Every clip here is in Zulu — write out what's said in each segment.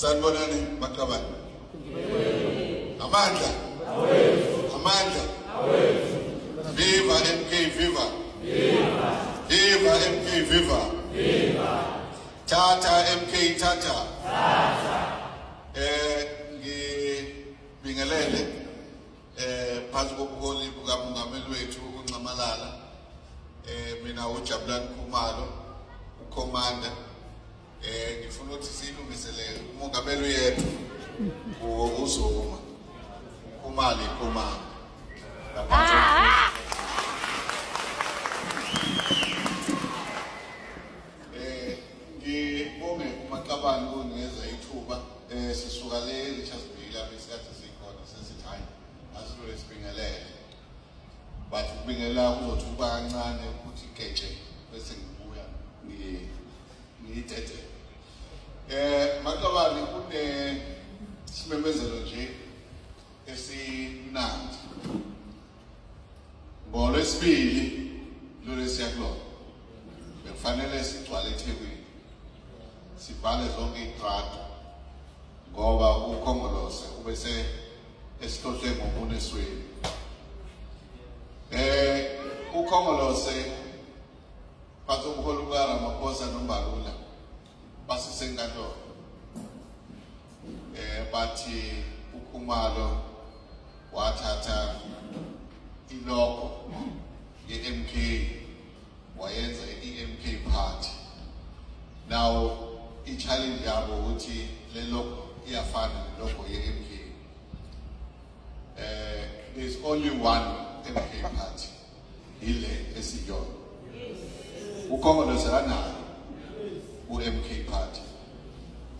Sanibonani maqabane. Amandla. Amandla. Viva MK viva. Viva. Viva MK viva. Viva. Tata MK tata. Tata. Ngibingelele phansi kobuholi bukaMongameli wethu uNxamalala. Mina uJabulani Khumalo, uCommander. Ngifuna ukuthi silungisele umongameli yethu uZuma. Khumalo iCommander. Ngibonge uMaqabane ukunikeza ithuba. Sisuka le Richards Bay lapho isikhathi sikhona sesithi hayi asilule sibingelele. But ukubingelela kuzothi ukuba kancane ukuthi geje bese ngibuya ngiyitete. Maqabane kune simemezelo nje esimnandi. NgoLwesibili lolesiya kulona bekufanele sigcwale eThekwini sivale zonke izitrato ngoba uKhongolose ubese esihlohle ngomunwe esweni. uKhongolose phansi kobuholi bukaRamaphosa noMbalula basisenkantolo. Bathi uKhumalo wathatha ilogo ye-MK wayenza i-MK party. Now i-challenge yabo ukuthi le logo iyafana nelogo ye-MK. There's only one MK party, ile esiyona. uKhongolose anayo u-MK party.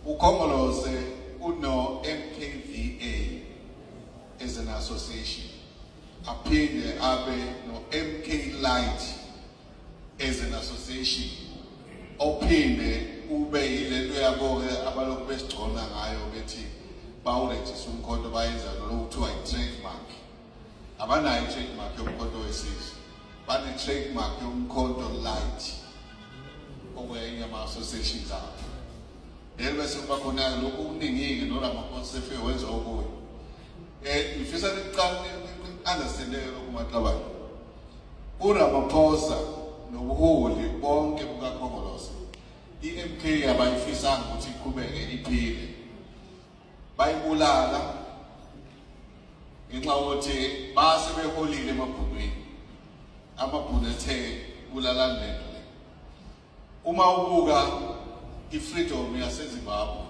uKhongolose uno MKVA as an association. Aphinde abe no MK Light as an association. Ophinde ube yilento yabo-ke abalokhu besigcona ngayo bethi bawurejista umkhonto bayenza lokhu kuthiwa i-trademark. Abanayo i-trademark yomkhonto wesizwe, bane-trademark yomkhonto light okuyenye ama-associations abo. Then bese kuba khona-ke lokhu okuningi-ke noRamaphosa sefike wenza okunye. Ngifisa ni-understandeke lokhu Maqabane. uRamaphosa nobuholi bonke bukaKhongolose, i-MK abayifisanga ukuthi iqhubeke iphile. Bayibulala ngenxa yokuthi base beholile emabhunwini. Amabhunu ethe bulalani lento le. Uma ubuka i-freedom yaseZimbabwe,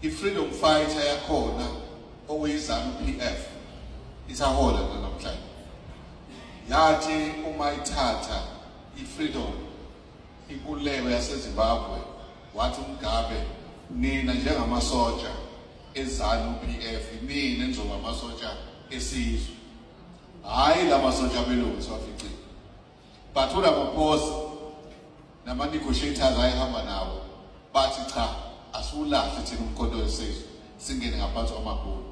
i-freedom fighter yakhona okuyiZANU PF isahola namhlanje. Yathi uma ithatha i-freedom inkululeko yaseZimbabwe wathi uMugabe, nina njengamasotsha eZANU PF nina enizoba amasotsha esizwe, hhayi lamasotsha abelungu siwaficile. But uRamaphosa nama-negotiators ayehamba nawo bathi cha, asiwulahle thina umkhonto wesizwe singene ngaphansi kwamabhunu.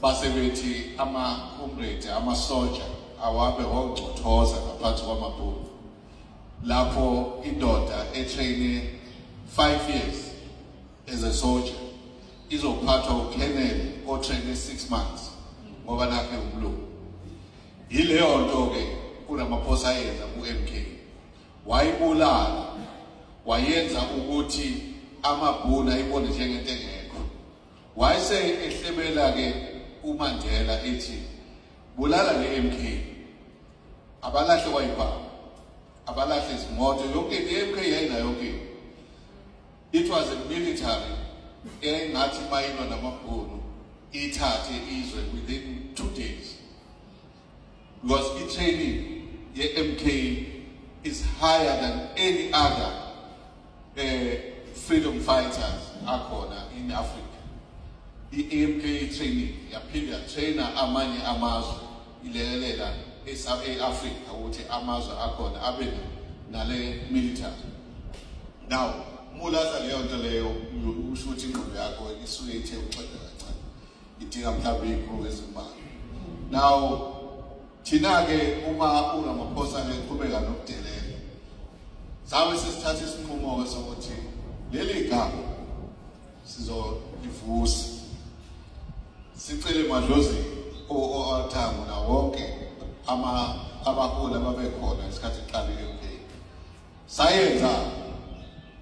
Base bethi ama-comrade amasotsha awabe ongcothoza ngaphansi kwamabhunu. Lapho indoda etraine 5 years as a soldier izophathwa ucolonel otraine 6 months ngoba nakhe umlungu. Yileyo nto-ke uRamaphosa ayenza ku-MK. Wayibulala, wayenza ukuthi amabhunu ayibone njengento engekho. Wayese ehlebela-ke uMandela ethi bulala le MK, abalahle kwayibhamu, abalahle izimoto, yonke into i-MK yayinayo yonke into. It was a military engathi mayilwa namabhunu ithathe izwe within 2 days. Because i-training ye-MK is higher than any other freedom fighters akhona in Africa. I-MK training yaphinde yatraina amanye amazwe ilekelela e-Africa ukuthi amazwe akhona abe nale military. Now, mulahla leyo nto leyo usho ukuthi ingqondo yakho isuke ithe ukuxega kancane, idinga mhlawumbe iy'khulu ezimbalwa. Now, thina-ke uma uRamaphosa-ke eqhubeka nokudelela, sabe sesithatha isinqumo-ke sokuthi leli gama Sizolivusa, sicele madlozi o-Thango na wonke ama abaholi ababekhona ngesikhathi iqala i-MK. Sayenza,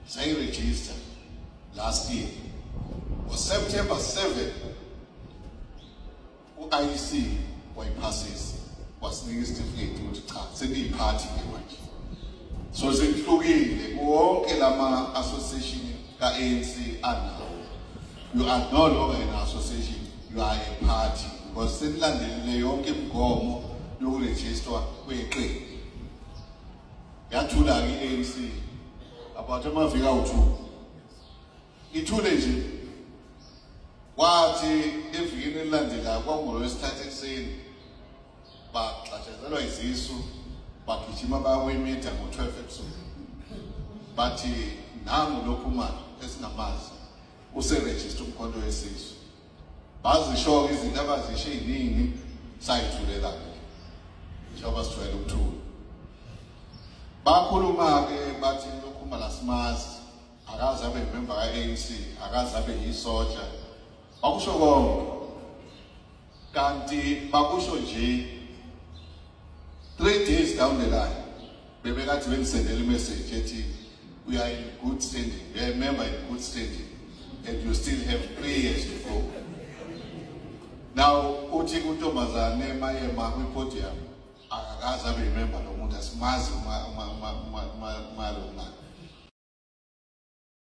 sayiregister last year ngo-September 7. U-IEC wayiphasisa, wasinika isitifiketi ukuthi cha, seniyiphathi-ke manje. So sekuhlukile wonke lama association ka-ANC anawo. You are no longer an association, you are a party, because senilandelile yonke imigomo yokurejistwa kweqembu. Yathula-ke i-ANC about amaviki awu-2, ithule nje. Kwathi evikini elilandelayo, kwakungolwesithathu ekuseni, baxatshezelwa izisu, bagijima baya kwimedia ngo-12 ebusuku, bathi nangu lokhu manje esingamazi userejista uMkhonto weSizwe. Bazisho-ke izinto abazisho ey'ningi, sayithulela-ke njengoba sijwayele ukuthula. Bakhuluma-ke bathi lokhuma lasimazi, akaze abe imemba ka-ANC, akaze abe yisoja. Bakusho konke, kanti bakusho nje 3 days down the line bebekathi bengisendela imessage ethi, "We are in good standing, we are a member in good standing and you still have 3 years to go." Now uthi kuntombazane mayema kwipodium, akakaze abe yimember lo muntu, asimazi. Uma